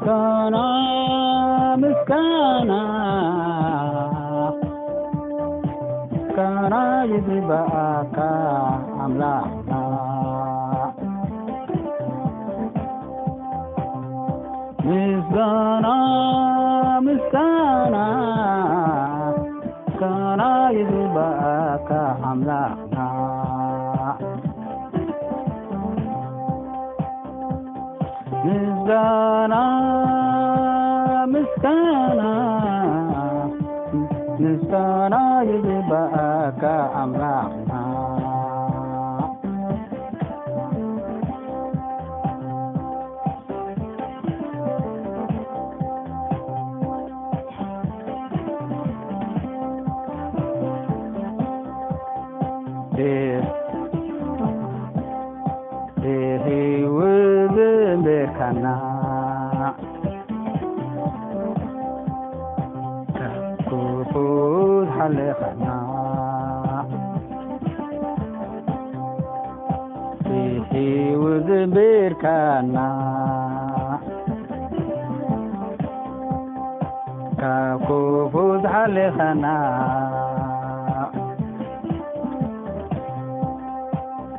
ምስጋና ምስጋና ምስጋና ይግባኣካ ኣምላኽና። ምስጋና ምስጋና ምስጋና ይግባኣካ ኣምላኽና። ምስጋና ምስጋና ምስጋና ይግባኣካ ኣምላኽና። ብህይወት ዘንበርካና ካብ ክፉ ዝሓለኻና ብህይወት ዘንበርካና ካብ ክፉ ዝሓለኻና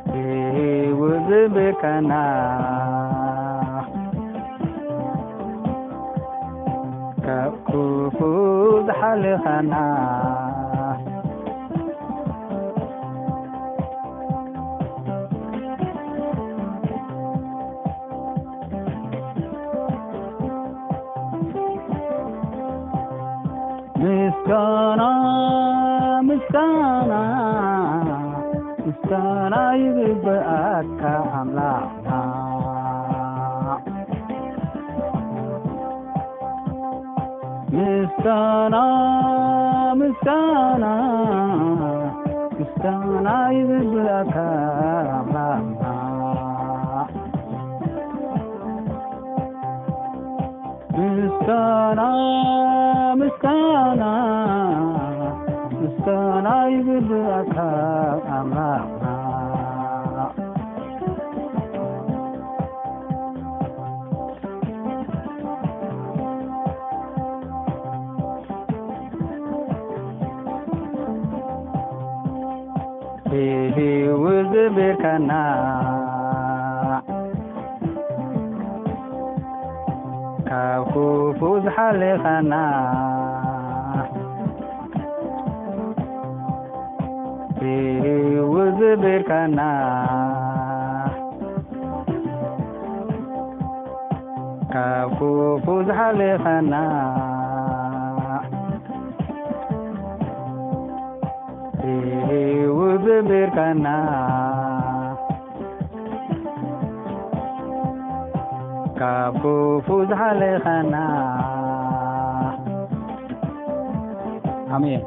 ብህይወት ዘንበርካና ካብ ክፉ ዝሓለኻና። ምስጋና ምስጋና ምስጋና ይግባኣካ ኣምላኽና። ምስጋና ምስጋና ምስጋና ይግባኣካ ኣምላኽና። ምስጋና ምስጋና ምስጋና ይግባኣካ ኣምላኽና። ብህይወት ዘንበርካና ካብ ክፉ ዝሓለኻና ብህይወት ዘንበርካና ካብ ክፉ ዝሓለኻና ብህይወት ዘንበርካና ካብ ክፉ ዝሓለኻና። ኣሜን።